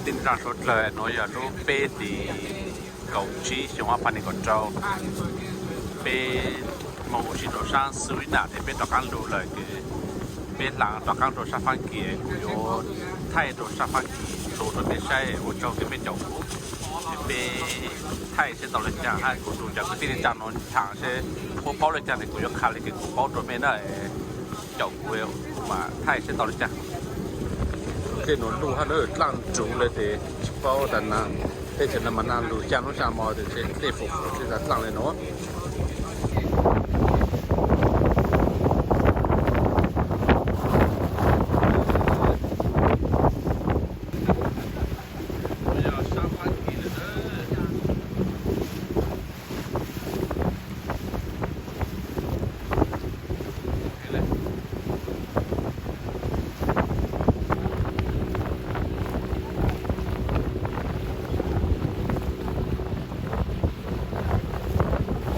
Tij neej tsa suav dlawg, nuav yog lub peb hlis kaum tsib xyoo ob phav nees nkaum rau. Peb moog ua si rua saab Xwb Nam tes peb rov qaab lug lawm kws peb hlaa rov qaab rua saab Faab Kis, kuv yuav thaij rua saab Faab Kis txhua rua mej saib. Ua tsaug kws mej caum kuv, peb thaij saib tau le caag hab kuv nrug cov kwv tij neej tsa nuav thaam seb puab paub le caag tes kuv yuav qha le kws kuv paub rua mej na. Caum kuv, kuv maam thaij saib tau le caag. Tej nuav luj hab dlaaj ntsuv le tes tsi paub tas na, tej tseem na mas nag lug xyaa hnub xyaa mo tes tej fum fum tej dlaaj le nuav.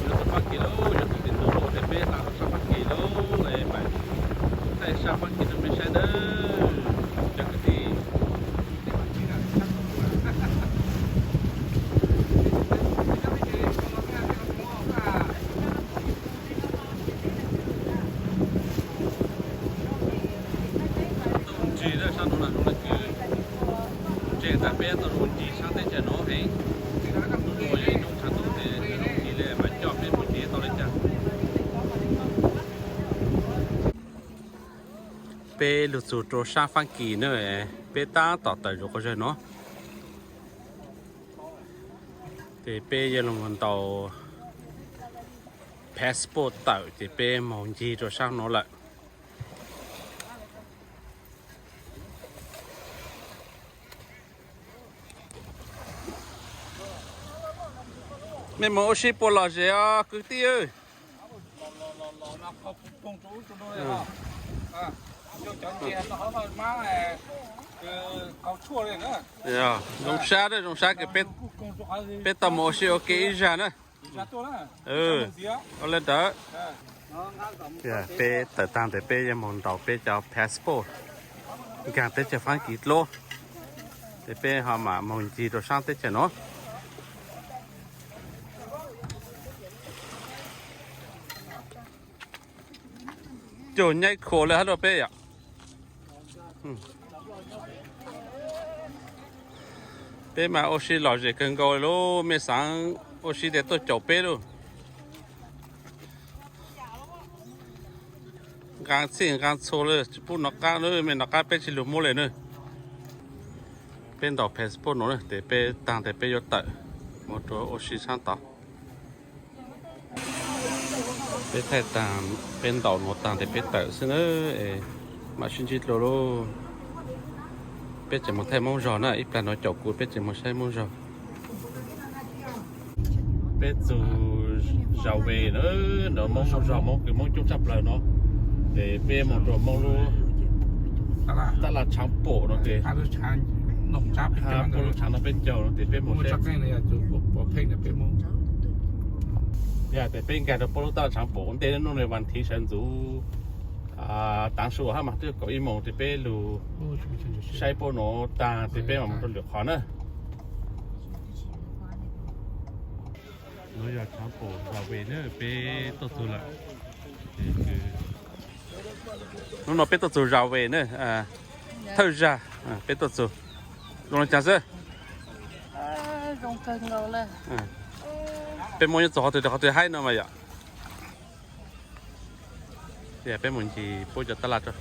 Yuav tug Faab Kis lauj, yuav tug tim ntuj lauj, tes peb hlaa rua saab Faab Kis lauj, maam thaij saab Faab Kis rua mej saib nawb cov kwv tij. Tau ntsig na, saab nuav na zoo le kws ntseeg tas peb tau lug ncig saab teb chaws nuav heev. Hnub no yog ib hnub tshav ntuj tes zoo nkaus le maam coj peb moog ncig tau le caag. Peb lug txug rua saab Faab Kis na, peb taab tom tawm zuv quas zag nuav. Tes peb yuav lug ntaus passport tawm ces peb moog ncig rua saab nuav lawm. Mej moog ua si puas lom zem os kwv tij? Zoo sab, zoo sab kws peb tau moog ua si ua ke ib zag na. Ua le ntawd, peb tawm taag tes peb yuav moog ntaus peb cov passport nkaag teb chaws Faab Kis dlua, tes peb ho maam moog ncig rua saab teb chaws nuav. Cuag nyaib khuam le hab lauj peb yom. Peb mas ua si lom zem kawg nkaus lauj, mej xaav ua si tes tuaj caum peb lauj. Nqaa txhij nqaa txhua le, tsi pub nov qab, mej nov qab peb tsi lug muab le na. Peb ntaus passport nuav na, tes peb taag tes peb yuav tawm moog rua ua si saab tod. Peb thaij taag, peb ntaus nuav taag tes peb tawm xwb na, maam sib ntsib dlua lauj. Peb tseem moog thaij Moob zog na, ib plag nuav caum kuv peb tseem moog saib Moob zog. Peb txug Zas Ves na, nuav Moob zog Moob kws Moob coob tshaj plawg no, tes peb moog rua Moob lub tab laj Tshaav Pum no tes, puab lub tshaav no peb caug no tes peb moog saib. Yog tes peb nkaag rua puab lub tab laj Tshaav Pum ua ntej, nub nua vas thiv sawv ntxuv taav su hab mas twb kaum ib moos tes peb lug saib puab nuav taag tes peb mam moog rua lwm qhov na. Nuav yog Tshaav Pum Zas Ves na, peb tuaj txug lawm. Nub nua peb tuaj txug Zas Ves na, thawj zag peb tuaj txug. Zoo le caag xwb? Peb moog nyob txug qhov twg, qhov twg haib no mas yom. Peb moog ncig puab cov tab laj tso,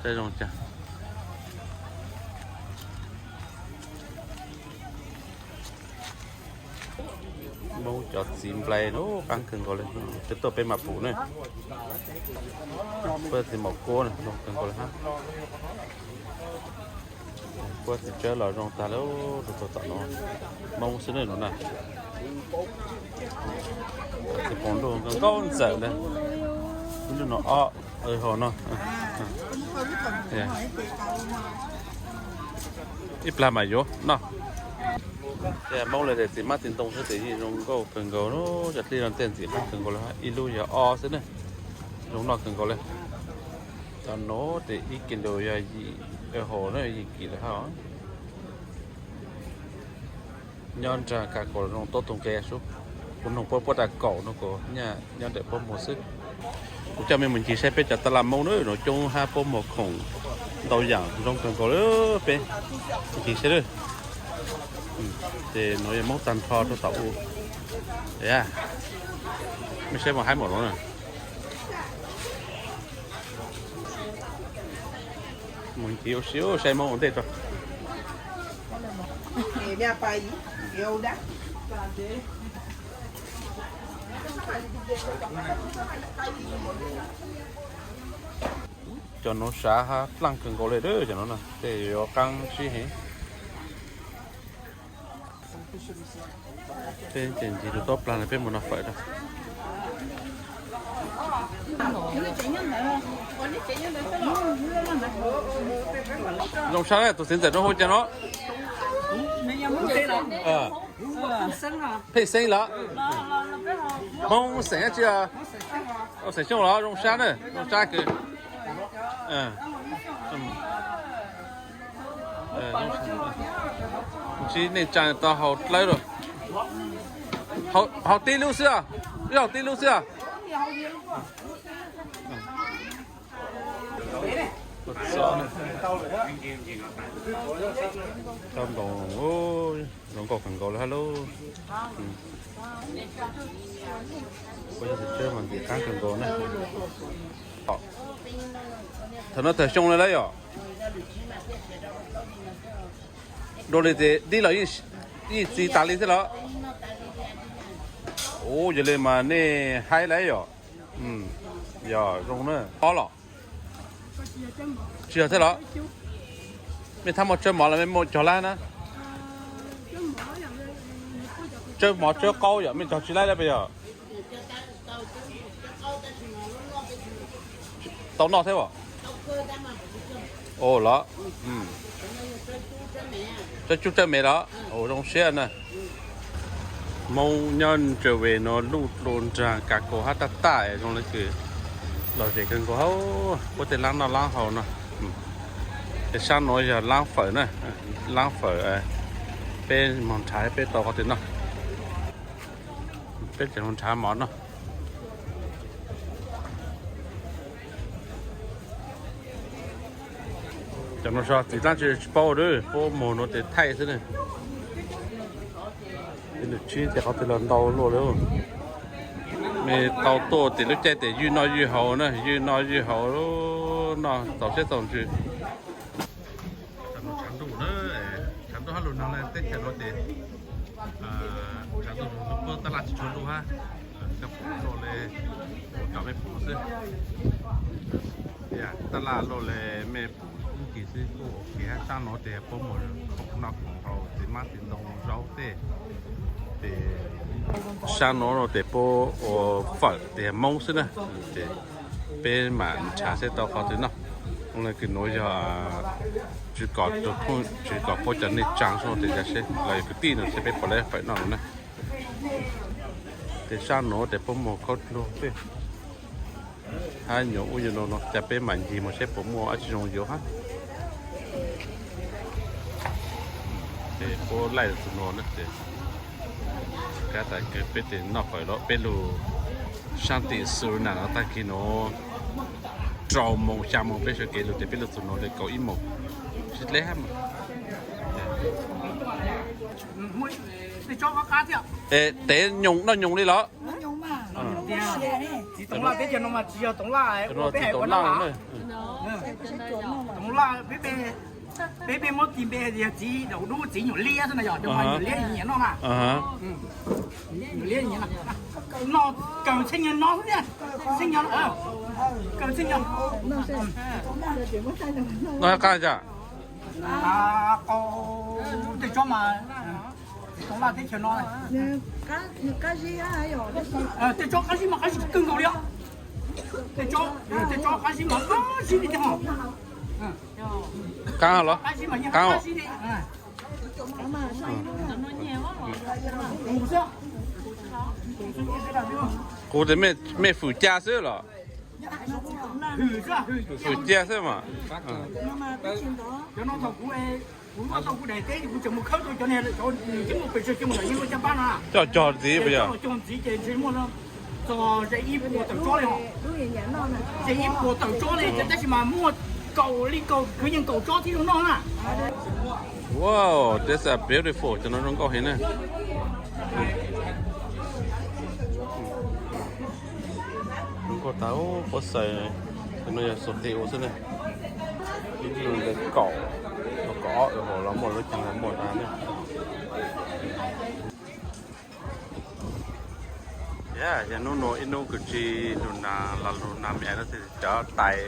saib zoo caag. Moob cov txiv nplai lub qaab kawg nkaus le, peb tuaj peb mam pum na. Puab txiv maum kuab zoo kawg nkaus le hab. Puab txiv tsawb los zoo taag le, tug tug tom nuav Moob xwb le nuav na. Txiv poom luj nkauj ntxawm le, ib lub nuav ob, hau no. Ib plag mam yuav noj. Moob le tes txiv hmab txiv ntoo xwb tes yeej zoo nkauj kawg nkaus, cov dlej no tej ntxim hmab kawg nkaus le, ib lub yog ob xwb na, zoo noj kawg nkaus le. Cov nuav tes ib kis lus yog yim euro na, yim kis lawm hab os. Nyob nraag kas kaum zoo tuab tug nqe sub, kuv noog puab puab tas kaum no kuv nyaj nyob ntawm puab muag xwb. Kuv coj mej mus ncig saib peb cov taj laj Moob na, nuav coob hab puab muag khoom ntau yaam zoo kawg nkaus le. Peb ncig saib lawm. Ces nuav yog Moob tag nrho rua tom u. Mej saib muaj haib npaum no na. Mus ncig ua si saib Moob ua ntej tso. Cov nuav sav hab dlaaj kawg nkaus le, cov nuav tej yuav qaab sib heev. Peb ncig tus tuab plag no peb mus noj fawm rau. Zoo sab, tus txiv ntxawm nuav hu cas no? Pej Xeeb los? Hmoob xeem dab tsi? Xeem Xyooj los? Zoo sab na, zoo sab kawg. Tsi neej tsaa tau haus dlawb lawm. Haus tib lub xwb, ib haus tib lub xwb. Cov ntoos zoo nkauj kawg nkaus le hab lauj. Puab yog tus tsawb mas ntxim qab kawg nkaus na. Thaum no tawg xyoo le lawm yom? Dua li ces dib los yeej txi tas li thiab los? Ua yog li mas nej haib lawm yom? Yog zoo na. Ob los? Tsis yog thiab los? Mej thab muaj tsawb mov los mej muaj cog lab na? Tsawb mov tsawb qaub yom, mej cog tsis laib lawm puas yog? Tau noj thiab as? Ua los? Tsawb cub tsawb me los? Ua zoo siab na. Hmoob nyob ntsa ve no luj dlua nraag kas kaum hab taj taj zoo le kws lom zem kawg nkaus hab puab tej laab noj laab haus no. Ces sab nuav yog laab fawm na, laab fawm. Peb moog nrhav peb tau qhov twg noj. Peb tseem moog nrhav mov noj. Cov nuav so txiv dlaab tsi tsis paub, puab muag nuav tes thaij xwb na. Lwm tsib tes qhov twg los ntau luaj li. Mej tau tuaj tim lub caij tes ywj noj ywj haus na, ywj noj ywj haus, noj txaus siab txaus ntsws. Tshav ntuj na, tshav ntuj hab lug nag le teb chaws nuav ces, tshav ntuj lug puab taj laj tsis tshua ntuj hab, coj pum luaj le, kom mej pum xwb. Taj laj luaj le mej pum ib ncig xwb kuj ok hab. Sab nuav tes puab muag khoom noj khoom haus txiv hmab txiv ntoo zaub tej, ces sab nuav no tes puab ua fawm tes Moob xwb na. Ces peb mam nrhav seb tau qhov twg noj. Ua le kws nuav yog tsis kom puab cov neej tsaa sub tes ya seb los yog kwv tij no seb peb puas le fawm noj no na. Ces sab nuav tes puab muag khaub dluag tej hab nyuag ub nyuag no no, cas peb mam ncig mus seb puas muaj dab tsi zoo yuav hab. Ces puab laij txug nuav na ces, kab tas kawg peb tes noj fawm los peb lug saab tim Xus Nas no tag kis nuav rau moos xya moos peb sawv kev lug ces peb lug txug nuav le kaum ib moos, sib dleb hab mas. Es tev nyoos noj nyoos li los? Txiv Toov Laj teb chaws no mas tsis yog Toov Laj ua peb hais ua Laj. Toov Laj peb, peb muab tis npe yog txiv daum dub txiv nyuam liab xwb na yog, nyuam liab nyiam noj na. Nyuam liab nyiam noj, kaw txheej nyoog no xwb tiag, txheej nyoog, kaw txheej nyoog. Noj qab cas? Tej tsob mas, Toov Laj teb chaws no, tej tsob qab zib mas qab zib kawg nkaus li os. Tej tsob, tej tsob qab zib mas qab zib li tiag os. Qab los? Qab zib mas yeej qab zib li. Kuv tias mej fwm ca xwb los? Hwm ciaj xwb mas. Cov no thaum kuv, kuv noj tau kuv daim teb kuv tseem mus khawb rau cov niag cov nws tib mus pes tsawg xyoo lawm yeej luaj caj npab no. Coj cog ntxiv puas yog? Coj cog ntxiv ces ntshe muaj txog ze ib puas tawm tsob li. Ze ib puas tawm tsob li ces tab sis mas muaj kaum li kaum kwv yees kaum tsob thiab zoo noj na. Wow, this is beautiful, cov no zoo nkauj heev na. Zoo nkauj tas, pob xaws, cov no yog xus tis ua xwb na. Ib lub ntawd kaum, kaum ob euro los muaj, lub caag los muaj tas na. Yog hnub nua ib hnub kuv tsis lug nag los lug nag me no, cov tais,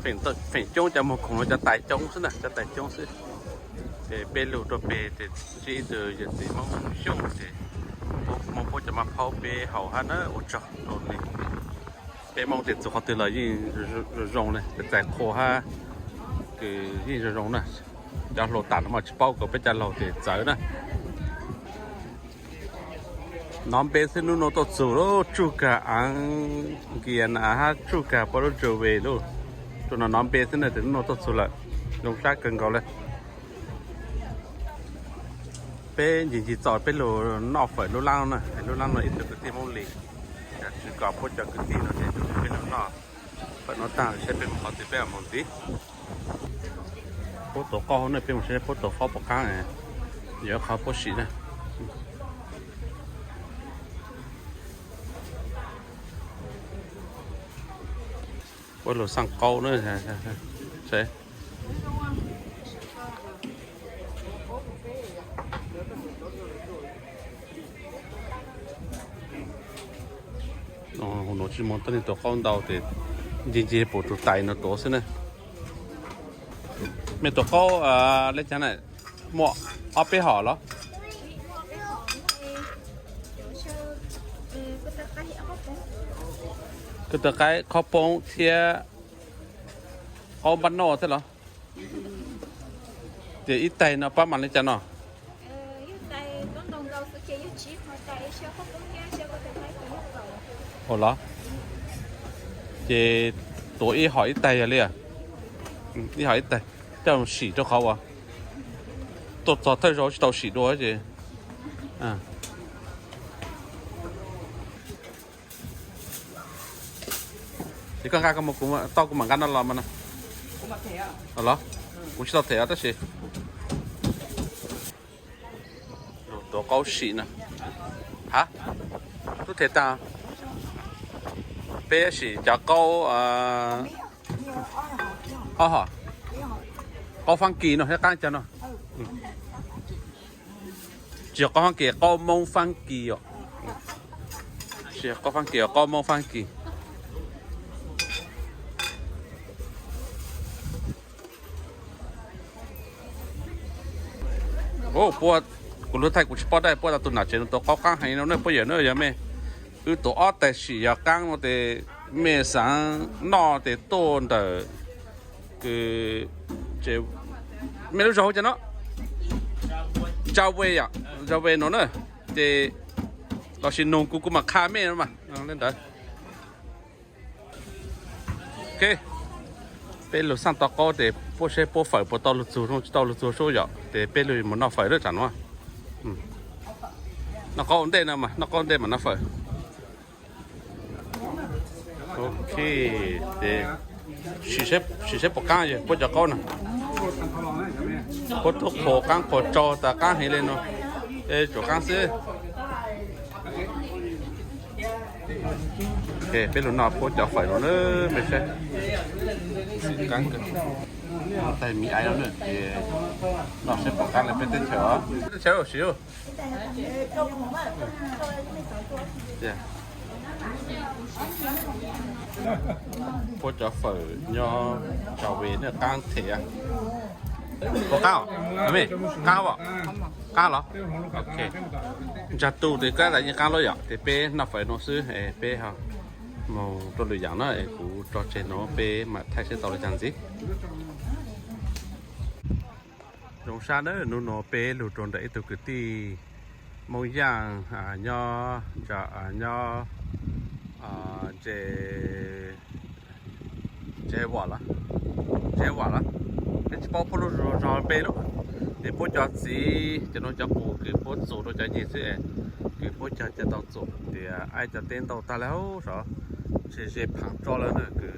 feem coob cov muag khoom no cov tais coob xwb na, cov tais coob xwb. Ces peb lug rau pem ces ntsib ib tug yawm txiv Hmoob Xyooj ces Hmoob puab cov maj phaub peb haus hab na, ua tsaug rau nws. Peb Hmoob tes txug qhov twg los yeej zoo zoo le, txais qhua hab kws yeej zoo zoo na. Cov hluas tam no mas tsis paub kom peb cov laug tes txawv na. Nov npe xwb hnub nua tuaj txug lub tsuj kag aav nkias na hab tsuj kag puab lub tsuj ve lub. Tsuas nov nov npe xwb na tes hnub nua tuaj txug lawm, zoo sab kawg nkaus le. Peb ncig ncig txog peb lug noj fawm lub laab na, lub laab no ib tug kwv tij Hmoob Lis, tsis kom puab cov kwv tij no ces peb lug noj fawm no taag saib peb mus qhov twg peb mam mus ntxiv. Puab tuav qaub hauv na, peb mus saib puab tuav qaub puas qaab, yog qhov puab sim na. Puab lug xaj qaub na. Huv nuav tsis muaj tuab neeg tuav qaub ntau tes nce nce pum tus tais no tuav xwb na. Mej tuav qaub le caag na, muaj ob peb hom los? Kuv tau qaib qhob poob thiab qaub npab noj thiab los? Ces ib tais no pab mam li cas no? Ua los? Ces tuav ib hom ib tais yog li, ib hom ib tais coj sim rau qhov uas tuaj txog thawj zaug tsis tau sim dua ces. Es koj nqa koj mus, kuv tau kuv mam nqa no los mas no. Los? Kuv tsis tau them os tab sis. Lug tuav qaub sim na. Ha? Tub them taag. Peb sim cov qaub ob hom. Qaub Faab Kis no thiab qaab cog no. Tsis yog qaub Faab Kis, qaub Moob Faab Kis os. Tsis yog qaub Faab Kis os, qaub Moob Faab Kis. Puab, kuv lug thaij kuv tsis paub dab puab tas tus nam tsev no tuav qaub qaab heev no na puab yawm na. Yog mej wb tuav ob tais sim yog qaab no tes mej xaav noj tes tuaj ntawm kws, mej lub zog hu cas no? Jawe yom, Jawe no na. Ces lossis nug kuv, kuv mam qha mej no mas le ntawd. Ok, peb lug xaj tau qaub tes puab saib puab fawm puas tau lug txug, tsis tau lug txug sub yom, tes peb lug mus noj fawm lawm tsam no. Noj qaub ua ntej no mas, noj qaub ua ntej mam noj fawm. Ok, ces sim saib puas qaab yog puab cov qaub no. Puab tuav qhuas qaab qhuas tsau tas qaab heev le no, es tsuav qaab xwb. Peb lug noj puab cov fawm no na, mej saib. Ntxim qaab kawg. Tais mi aiv no na, ces noj saib puas qaab le peb teb chaws os. Teb chaws sim. Puab cov fawm nyob Jawe na qaab them. Puas qaab? Mej, qaab os? Qaab los? Ok. Ntsag tu tes kab tas yeej qaab lawm yom, tes peb noj fawm no xwb es peb ho moog rau lwm yaam na, es kuv tso tseg no peb mam thaij saib tau le caag ntxiv. Zoo sab na, nub nua peb lug rua ntawm ib tug kwv tij Moob Yaaj nyob, nyob ze, Tsis vam los, tsis vam los, peb tsis paub puab lub zog npe lawm. Ces puab cov txiv cov no cov qus kws puab txus rau cov nyuj xwb es, kws puab cog cov tau txus tias aib cov teb ntau tag lawm hauv sav, ntshe ze phav tso lawm na kws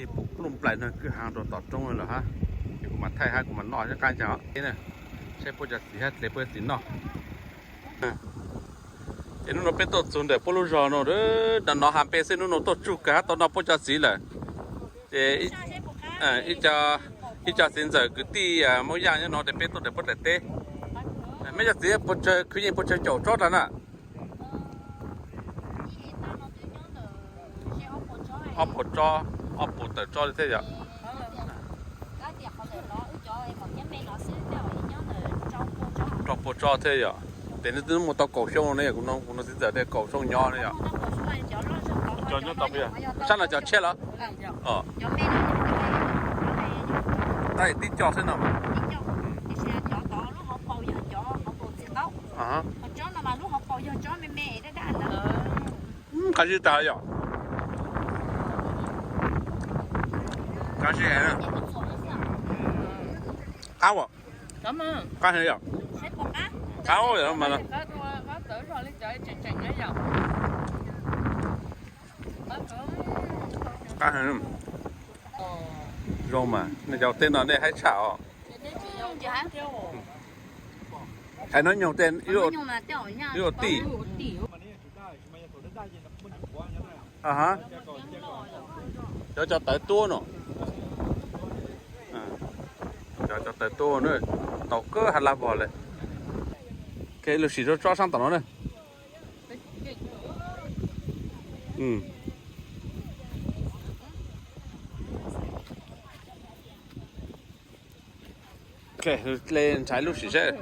ib puas pluj nplaim no kwj ha rau tom roob lawm hab. Ces kuv mam thaij hab kuv mam noj sab qaab ntag na, saib puab cov txiv hab dle puab cov txiv noj. Ces nub nua peb tuaj txug ntawm puab lub zog no, nov nov has npe xwb, nub nua tuaj tsuj kawg hab tau noj puab cov txiv lawm. Ces ib co txiv ntxawm kwv tij Moob Yaj nyob no ces peb tuaj ntawm puab daim teb. Meb cov txiv puas tsawg, khwv yeej puas tsawg caum tsob dlaag na? Ob puas tsob, ob puas tawm tsob li thiab yom. Rau puas tsob thiab yom. Ces nws twb muaj tau kaum xyoo ne, kuv nug txiv ntxawm tias kaum xyoo nyob ne yom. Sab no cov tshiab los? Tab tib co xwb no mas. Qab zib tag yom. Qab zib heev. Qab, qab heev yom. Qab mas. Qab heev. Zoo mas nej cov teb no nej haib tshaj os. Hais nub nyoog tej ib ua tij. Cov cov tawv tuab no. Cov cov tawv tuab na, tau kawg hab lab vog le. Lug sim rau tsob saab tom no na. Le ntshai lub sim saib,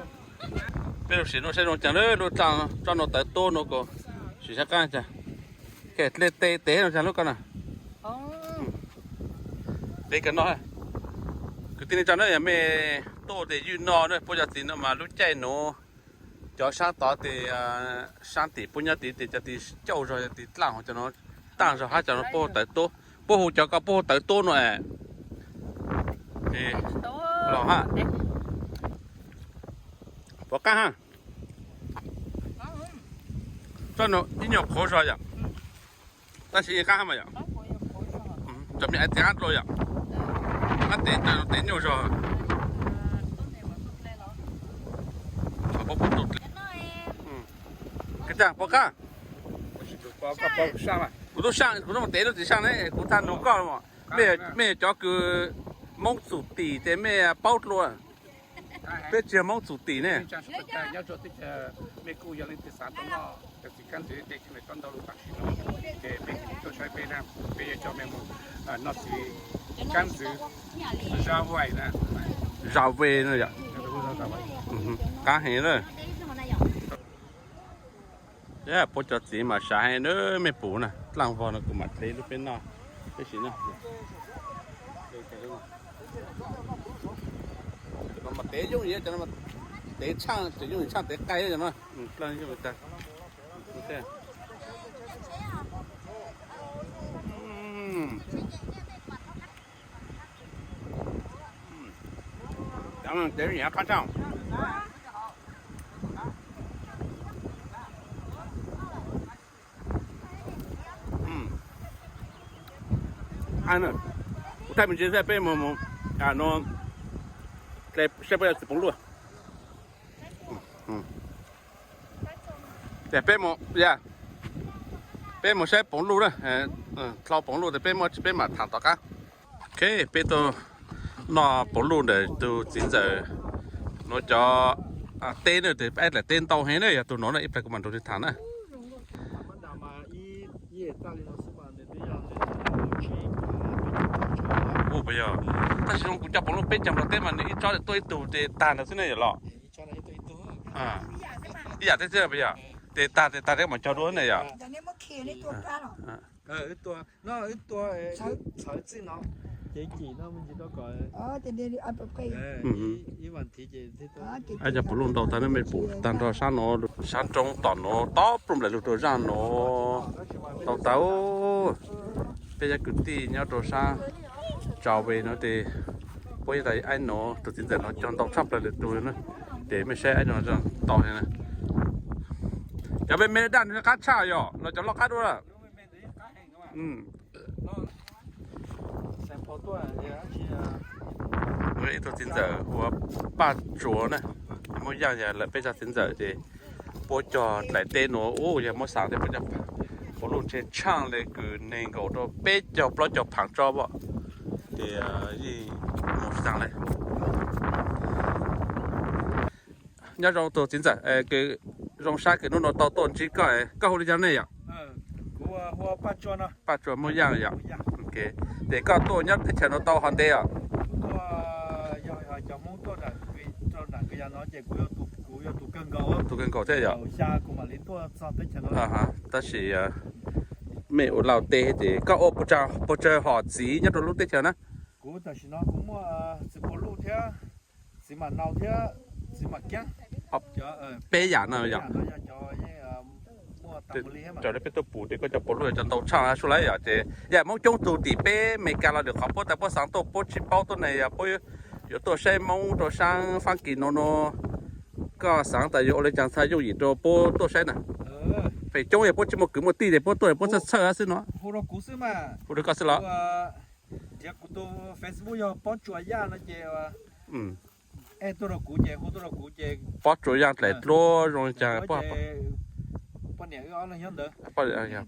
peb lug sim nua saib zoo caag lub tsob nua tawv tuab nua ko, sim saib qaab caag. Le te tes nua caag lub ko na. Tes kawg no. Kwv tij neej tsa na, yog mej tuaj tes ywj noj na, puab cov txiv no mas lub caij nuav cov saab tod tes, saab tim puab nyob tid tes cov txiv cauj zog, cov txiv dlaaj hov cov no taag zog hab cov no puab hu tawv tuab, puab hu cov ko puab hu tawv tuab nua es. Los hab. Puas qaab hab? Ib nyuag qhuav zog yom. Tab sis qaab hab mas yom. Cov me aiv txiv qaab dlua yom. Qaab tes, tes nyuaj zog. Puas qaab? Kuv tub saaj, kuv tub tes lub txiv saaj ne, kuv txhaj nug koj, mej yog cov kws Moob txum tim tes mej paub dlua. Peb tsis yog Moob txum tim ne. Zaj ve no yom. Qaab heev na. Puab cov txiv mas sav heev na, mej pum na, dlaaj vog no kuv mam dle lub peb noj, peb sim noj. Tes yooj yim, tes tshaaj, tes yooj yim tshaaj tes qai no. Tes yooj yim qab tshaaj. Kuv thaij me ntsis saib peb mus, no, saib puab yog txiv poov luj. Ces peb mus, peb mus saib poov luj na, dlhau poov luj tes peb muaj tsi peb mam tham tom qab. Ok, peb tuaj noj poov luj ntawm tug txiv ntxawm nuav cov teb na, tes aib dlaim teb ntau heev na, yog tug nuav na ib plag kuv mam nrug nws tham na. Puas yog? Tab sis zoo kuv cov poov luj peb caug nplog teb mas nws ib tsob tuaj ib tug tes tag ntawd xwb ne yom los? Ib yam teb xwb puas yog? Tes tag tes tag tes mam cog dua ne yom? Aib cov poov luj ntau tag ne, mej pum tag nrho sab nuav, sab nroo tom nuav, tob pluj nplaim lug rau zaaj nuav. Tau tau, peb cov kwv tij nyob rau sab Tso ve no ces puab yog tas aib no tus txiv ntxawm no cog ntau tshaj plaws lwm tus na. Ces mej saib aib no tau na. Cov me me daj no qab tshaj yom los cov loj qab dua lawm. Ib tug txiv ntxawm hu ua Paj Tsuas na, muaj yaaj yog lawm peb cov txiv ntxawm ces puab cog dlaim teb nuav ub yog muab xaav tej puab cov pov luj ntshe tshaaj le kws neeg nkaum rau peb caug plaub caug phaav tsob pom. Ces yeej mus tsis taag le. Nyob zoo tug txiv ntxawm, zoo sab kws nub nua tau tuaj ntsib koj, koj hu le caag nej yom? Paj Tsuas muaj yaaj yom. Ces koj tuaj nyob teb chaws nuav tau hov ntev os? Tus kawg nkaus thiab yom. Tab sis mej ua laug teb ces koj ua puas tsawg hom txiv nyob rau lub teb chaws na? Peb yam no yom. Raws le peb tuaj pum ces koj cov pov luj cov ntau tshaj sub lawm yom. Ces yam Moob coob tug tim peb Amelikas los lwm qhov puab tas puab xaav tuaj puab tsis paub tuaj ne yog puab yuav tuaj saib Moob rau saab Faab Kis no no. Koj xaav tas yuav ua le caag txhaj yooj yim rau puab tuaj saib na? Feem coob yog puab tsis muaj kwv muaj tij ces puab tuaj puab txhawj txhawj xwb no. Hu rau koj xwb los? Pob Tsuas Yaaj dlaim dluab zoo li caag?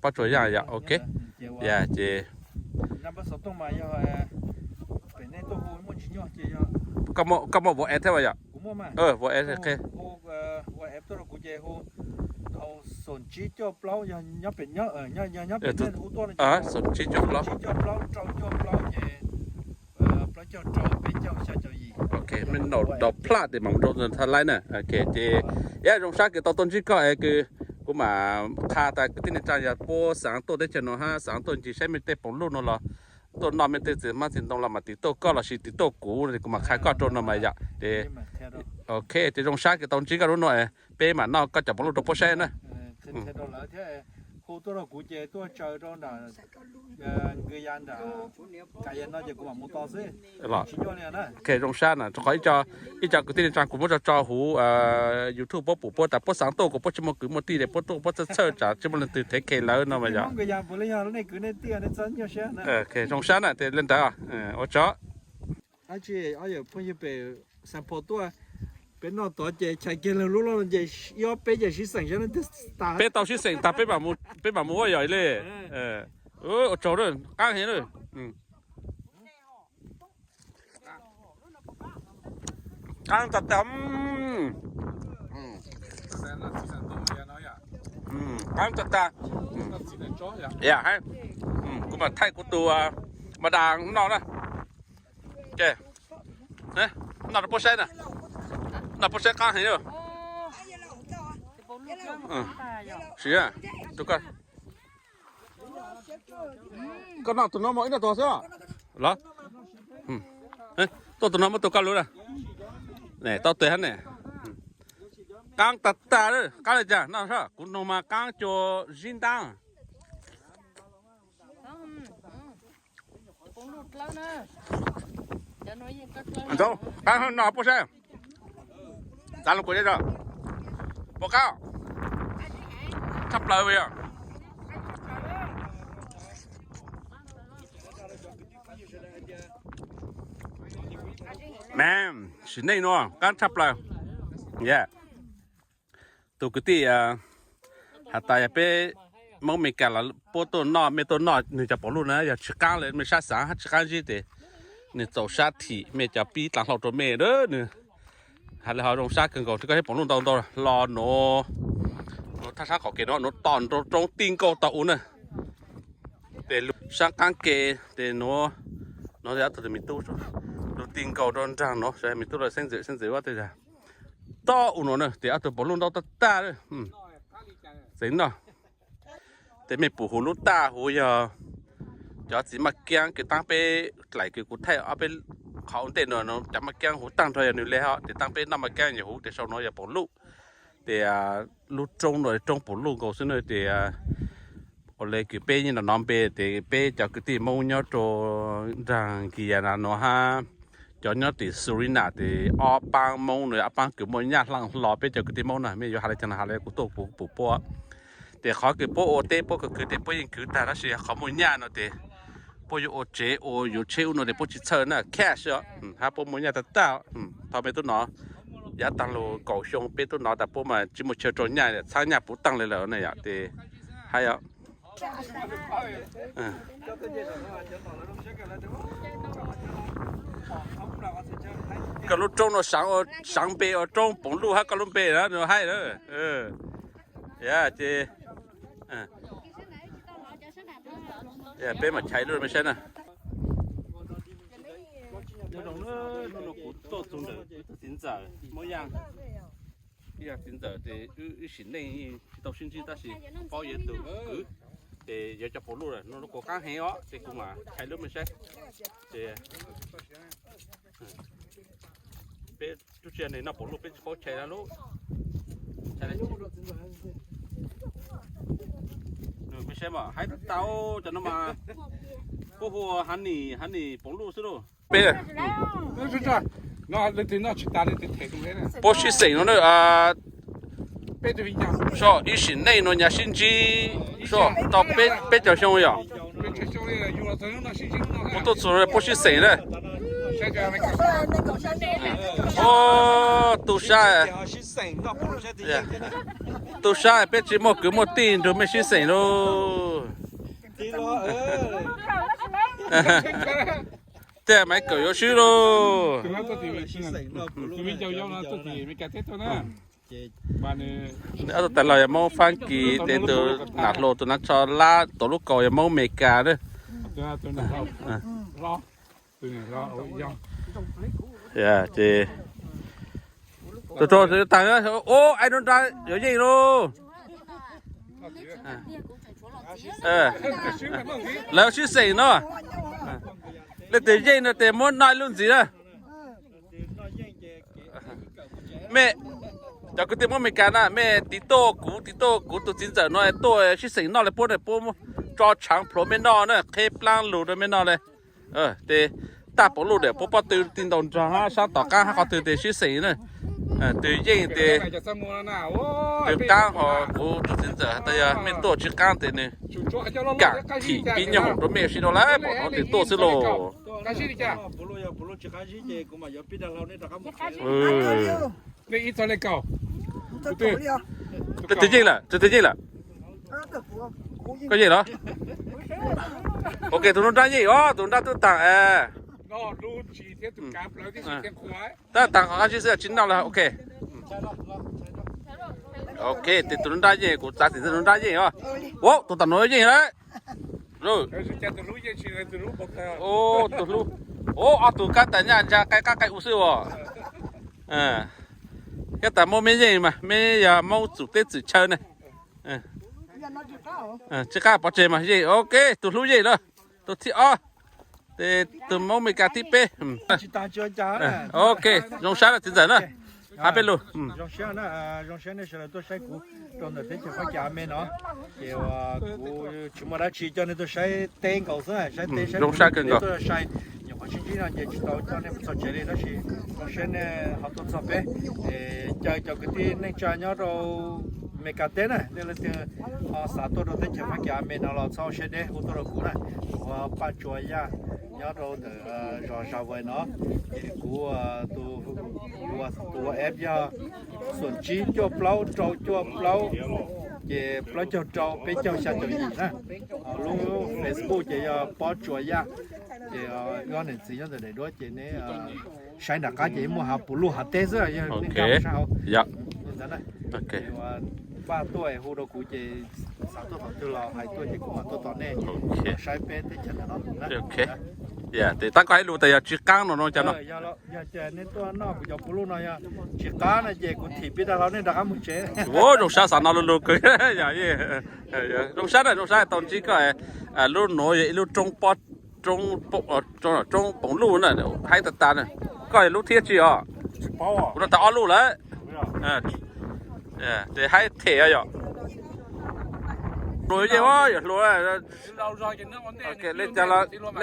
Pob Tsuas Yaaj yom, ok. Yog ces koj muaj vauv es thiab as yom? Vauv es qhia. Xoom tsib caug plaub. Ok, mej ntaus dau plaj tes mam mus rau tha laib na. Ok ces yog zoo sab kws tau tuaj ntsib koj es kws kuv mam qha tas kwv tij neej tsaa yog puab xaav tuaj teb chaws no hab xaav tuaj ncig saib mej tej poov luj no los tuaj noj mej tej txiv hmab txiv ntoo los mam tiv tuaj koj lossis tiv tuaj kuv, kuv mam qha koj rau no mas yom. Ces ok ces zoo sab kws tau ntsib koj lub no, peb mam noj koj cov poov luj rau puab saib na. Los, ok zoo sab na, rau qhov ib co kwv tij neej tsaa kuv muab tso tso huv YouTube puab pum puab tas puab xaav tuaj kuas puab tsis muaj kwv muaj tij ces puab tuaj puab txhawj txhawj tsam tsis muaj leej twg thev khev lawv no mas yom. Ok zoo sab na, tes le ntawd ua tsaug. Peb noj tod ces chais kiag lub loj ces ib ob peb ces sib xeem, peb tau sib xeem tas peb mam mus ua yom li. Ua tsaug, qaab heev lawm. Qaab tag tag. Qaab tag tag. Yam hab, kuv mam thaij kuv tus ma das noj na. Noj rau puab saib na, noj puab saib qaab heev. Koj noj tus no mas ib noj tus xwb los? Tuaj tus no muab tus koj lub na. Tau tes hab ne. Qaab tag tag, qaab le caag noj sab, kuv noog mas qaab cua zib ntaab. Qaab noj puab saib. Txav lug kuas zej zog. Puas qaab? Tshaj plaws yog. Sim neej nuav qaab tshaj plaws. Tus kwv tij has tas yog peb Moob Amelikas los puab tuaj noj, mej tuaj noj nwg cov pov luj na yog tsis qaab le mej sab xaav hab tsis qaab zib tes nwg txaus sab thim mej cov pib dlaav hlau rau mej. Nwg has le ho zoo sab kawg nkaus, koj saib pov luj ntau ntau hlo nuav, nuav thaj sab qaum kev nuav, nuav tom nroo roob tij nkaus tau u na. Tes lug sab qaab ke tes nuav, nuav ob tug me tub lug tij nkaus rau nraag nuav, me tub lug xeeb ntxwv xeeb ntxwv ua tej zag. Tau u nuav na tes ob tug pov luj ntau tag tag. Txeev noj. Tes mej pum huv lub taj huv yog cov txiv maj kaab kws taab peb dlaim kws kuv thaij ob peb qhov ua ntej nuav, cov maj kaab huv taag nrho yog nwg le hab, tes taab peb noj maj kaab yog huv, tes sau nuav yog pov luj. Tes lub roob nuav roob pov luj nkaus xwb na, tes Ua li kws peb nyob no npe tes peb cov kwv tij Hmoob nyob rau nraag Guyana no hab cov nyob tim Suriname tes ob paab Hmoob no ob paab kws muaj nyaj hla hlo peb cov kwv tij Hmoob na. Mej yuav has le caag no has le kuv tuaj kuv pum puab. Tes qhov kws puab ua teb puab khwv khwv tes puab yeej khwv tag tab sis qhov muaj nyaj no tes puab yuav ua tsev ua yuav tsheb ub no tes puab tsi txhawj na, cash os, hab puab muaj nyaj tag tag. Thaus mej tub nov yav taag lug kaum xyoo peb tub nov tas puab mas tsi muaj chaw rau nyaj, txhab nyaj puv taag le lawm ne yom. Tes hab koj lub roob no saav npe ua roob Poov Luj hab koj lub npe na nws haib na. Ces peb mam chais lub mej saib na. Hnub no kuv tuaj txug ntawm wb tug txiv ntxawm Hmoob Yaj, wb yog txiv ntxawm tes wb ib sim neej tsi tau sib ntsib tab sis paub yog tug kwv, ces yog cov Poov Luj lawm no kuv qaab heev os ces kuv mam chais lub mej saib. Ces peb tub tsi ne noj Poov Luj peb tsi paub chais lub. Mej saib mas haib tau cov no mas puab hu ua honey, honey Poov Luj xwb lauj. Peb puab sib xeem no na, so ib sim neej no nyaj sib ntsib, so tau peb caug xyoo yom. Puab tuaj txug puab sib xeem na. Tub sab, tub sab peb tsi muaj kwv muaj tij nrug mej sib xeem lauj. Tej Maiv Kawm yuav swb lauj. Ob tug tas los yog Moob Faab Kis tes tug nam hluas tug nam tsho lab tuav lub kaus yog Moob Amelikas na. Ces tug taag, ub, ais nruab nrab yuav yeej lauj. Lawv sib xeem no, leej twg yeej no tes muab noj ib lub ntxiv na. Mej cov kwv tij Moob Amelikas na, mej tiv tuaj kuv, tiv tuaj kuv tug txiv ntxawm no tuaj sib xeem noj le puab na, puab tso tshaav plhuav mej noj na, qheb plaab lug rau mej noj le. Tes taj Poov Luj tes puab pob tw ti ntaus nraag hab saab tom qaab hab qhov twg tes sib xeem na. Twg yeej tes twg qaab ho kuv tug txiv ntxawm has tas yog mej tuaj tsi qaab tes nwg kaam thim pib nyob hoom rau mej ua si rau lawm, pom no tes tuaj xwb lauj. Leej twg yeej lawm, leej twg yeej lawm? Koj yeej los? Ok, tug nruab nrab yeej os, tug nruab nrab tub taag. Tab taag qhov qab zib xwb tsi noj lawm, ok. Ok, tes tug nruab nrab yeej, kuv txav txim tug nruab nrab yeej os. Ua, tug tam nuav yeej lawm. Tug hlub, ua, ob tug kab tas nyaj ntsa qai qab qai u xwb os. Kab tas Moob mej yeej mas mej yog Moob txum teb txwm chaw ne. Tsi qab pov tseg mas yeej, ok, tug hlub yeej lawm. Tug thib ob, tes tug Moob Amelikas thib peb. Ok, zoo sab lawm txiv ntxawm na. Hab peb lug. Zoo siab, zoo siab nej sawv daws tuaj saib kuv rau ntawm teb chaws Fab Kis a me no. Ces kuv tsis muaj dab tsi coj nej tuaj saib teb nkaus xwb, saib teb saib zoo sab kawg nkaus. Tuaj sai nyuam qhuav sib ntsib no ces tsis tau coj nej mus txog tsev li tab sis zoo siab nej ho tuaj txog peb. Caw cov kwv tij neej tsa nyob rau Amelikas teb na, nej leej twg ho xav tuaj rau teb chaws Fab Kis a me no los txhob siab deb hu tuaj rau kuv na. Kuv hu ua Paj Tsua Yaj nyob rau ntawm zos Zavais no. Ces kuv tus WhatsApp yog xoom tsib cuaj plaub rau cuaj plaub, ces plaub caug rau peb caug xya caum yim na. Lub Facebook ces yog Pob Tsuas Yaj. Ces wb ob niam txiv nyob ntawm daim duab ces neb saib nram qab ces muaj hav puv luj hav teb xwb, yog nej nkag sab hauv ntawd na. Npaj tuaj hu rau kuv ces xav tuaj qhov twg los hais tuaj ces kuv mam tuaj tos nej saib peb teb chaws ntawm no. Tes tab koj hais lus tas yog tsis qaab no no cas no. Yog tias nej tuaj noj kuv cov puv luj no yog tsis qab no ces kuv thim peb tag hlau nej rov qab mus tsev. Ua zoo sab xav no lug lug kawg. Zoo sab na, zoo sab tau ntsib koj. Lub nuav yog ib lub roob pob, roob poom luj na, haib tag tag na. Koj yog lub thib tsi os? Kuv noj tau ob lub lawm. Ces haib them yom. Hluas yeej muab yuav hluas. Li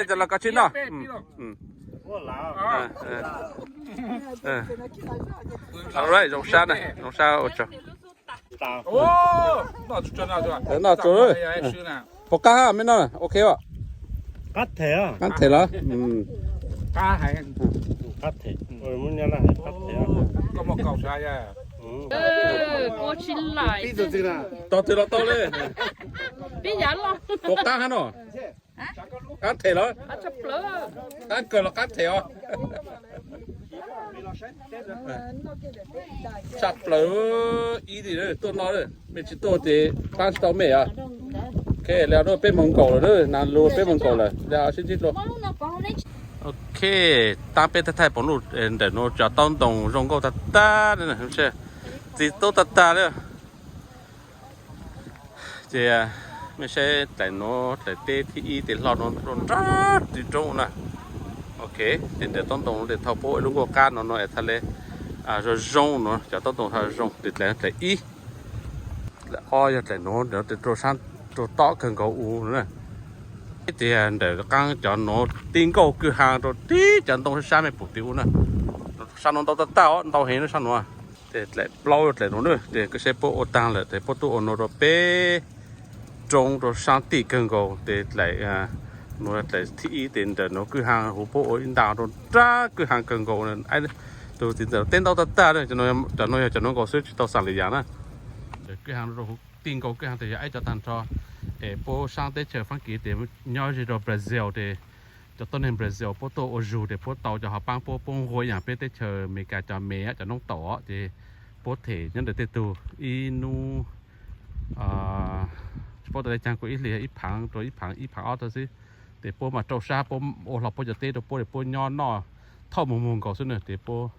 cas los koj tsis noj. Zoo sab na, zoo sab ua tsaug. Noj tsuag, puas qab me noj, ok os? Qab them los? Tau twg los tau li. Puas qab hab no? Qab them los? Qab kawg los qab them os? Tshaj plaws ib tug tuaj no, mej tsis tuaj ces qab tsis tau mej os. Ok, li no peb moog nkaum lawm, nag lug peb moog nkaum lawm, li sib ntsib dlua. Ok, tab peb thaij thaij poom luj ntawm nuav cov taub ntoo zoo nkauj tag tag, txiv tub tag tag li. Ces mej saib dlaim nuav dlaim teb thib ib tes hlo nuav rau nrab ris roob na. Ok, ces ntawm taub ntoo tes thau puab ib lub nkuaj qab no no es txhaj le zoo zoo nuav, cov taub ntoo txhaj zoo tes dlaim dlaim ib. Dlaim ob yog dlaim nuav tes rau sab rau tob kawg nkaus u na. Ib tias ntawm qaab cov nuav ti nkauj kwj ha rau tib cov ntoo sab sab mej pum tim u na. Sab nuav ntau tag tag os, ntau heev na sab nuav. Ces dlaim plaub dlaim nuav na, ces koj saib puab ua taag lawm tes puab tuaj ua nuav rau peb roob rau sab tim kawg nkaus tes dlaim nuav dlaim thib ib tes ntawm nuav kwj ha huv puab ua ib nta rau nrab kwj ha kawg nkaus. Tug txiv ntxawm teb ntau tag tag, cov nuav yog cov nuav nkaus xwb tsis tau xaam lwm yaam na. Kwj ha rau huv ti nkaus kwj ha tes yog aib cov taag nrho. Es puab saab teb chaws Faab Kis tes nyob ze rau Brazil tes cov tuab neeg Brazil puab tuaj ua zug tes puab tau cov hov paab puab, puab nqua ib yaam peb teb chaws Amelikas cov me cov noob taum os, ces puab them nyob ntawm tej tug ib nub, tsis paub tas le caag kuv ib hlis ib phaav rau ib phaav ib phaav ob tag xwb. Tes puab mas rau sab puab ua hlo puab cov teb rau puab es puab nyob noj thauj moog moog nkaus xwb na, tes puab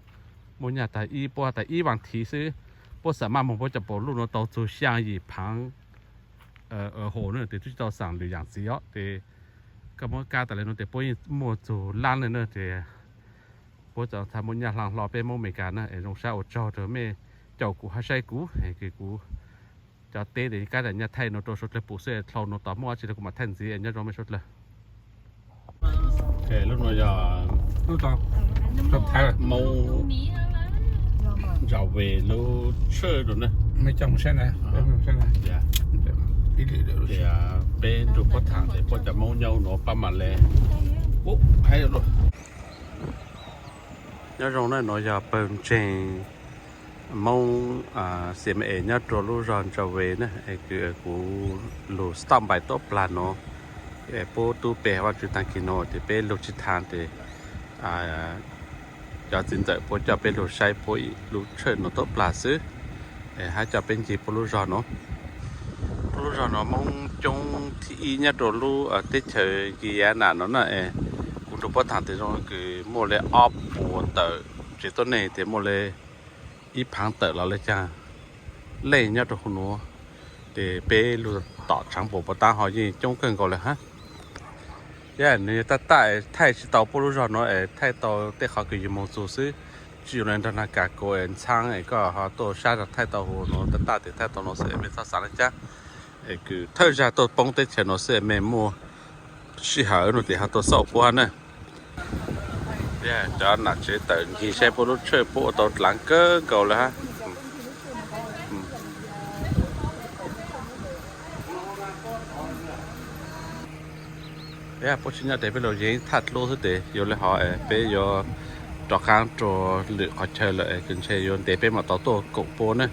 muaj nyaj tag ib, puab has tas ib vaas thiv xwb, puab xam maj moog puab cov poom luj nuav tau txug xyaa yim phaav hauv na, tes twb tsis tau xaam lwm yaam txiv os. Tes koj muab kab tas le nuav tes puab yeej muaj txug lab le na, tes puab txhaj muaj nyaj hla hlo peb Moob Amelikas na. Es zoo sab ua tsaug rau mej caum kuv hab saib kuv, kuv cov teb tes kab tas nyaj thaij nuav rau suav dlawg pum xwb, dlhau nuav tom muaj dlaab tsi kuv mam thaij ntxiv, nyob zoo mej suav dlawg. Lub nuav yog Moob Ntsaws Ves lub tshawj rau na. Peb nrug puab thaam tes puab cov Moob nyob nuav pab mam le. Nyob zoo na, nuav yog pawg ntseeg Moob C M A nyob rua lub zog Ntsaws Ves na, es kuv lug stop by tuab plag nuav, es puab tub pe Vaajtswv taag kis nuav tes peb lug tsi thaam tes cov txiv ntxawm puab coj peb lug saib puab lub tshawj nuav tuab plag xwb, es hab coj peb ncig puab lub zog nuav. Puab lub zog nuav Moob coob thib ib nyob rua lub teb chaws Guyana nuav na, es kuv nrug puab thaam tes zoo kws muaj le ob puas tawm tsev tuab neeg tes muaj le ib phaav tawm los le caag leej nyob rua huv nuav, tes peb lug tom tshaav npaum puas tab ho yeej coob kawg nkaus le hab. Yog nwg yog taj taj thaij tsi tau puab lub zog nuav es thaij tau tej qhov kws yug moog txug xwb, tsi yuav le nrog nag kas kaus es ntxhaab es koj ho tuaj sab zog thaij tau huv nuav taj taj tes thaij tau nuav xwb es mej txhob xaav le caag, es kws thawj zag tuaj poob teb chaws nuav xwb es mej muaj sij hawm nuav tes ho tuaj xauj puab na. Cov nam tsev tawm ncig saib puab lub tshawj puab ua tau dlaav kawg nkaus le hab. Puab tsi nyob tes peb lug yeej thaj dlub xwb tes yuav le hov es peb yuav rov qaab rua lwm qhov chaw lawm es kws ntshe yuav ntev peb mam tau tuaj koom puab na.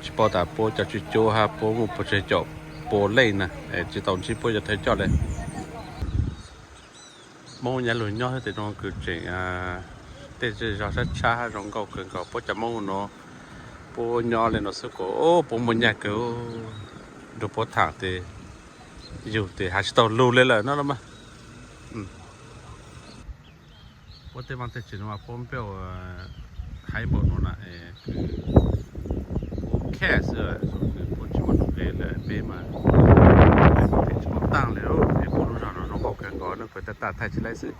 Tsi paub tas puab cov tswv cuab hab puab muaj puas tsawg caum puas leej na, es tsi tau ntsib puab cov thawj coj le. Moob nyob lug nyob xwb tes zoo kws tseem tej zej zog sab tshab hab zoo nkauj kawg nkaus. Puab cov Moob nuav puab nyob le nuav xwb kuj puab muaj nyaj kawg, nrug puab thaam tes yug tes has tsi tau lug le lawm no los mas. Puab tej vaaj tej tsev nuav puab npej haiv npaum nuav na, puab khaj xwb, puab tsi muaj nuj nqe le peb mas tsi muaj taaj le, es puab lub zog nuav zoo nkauj kawg nkaus na, puab taj taj thaij tsi laib xwb.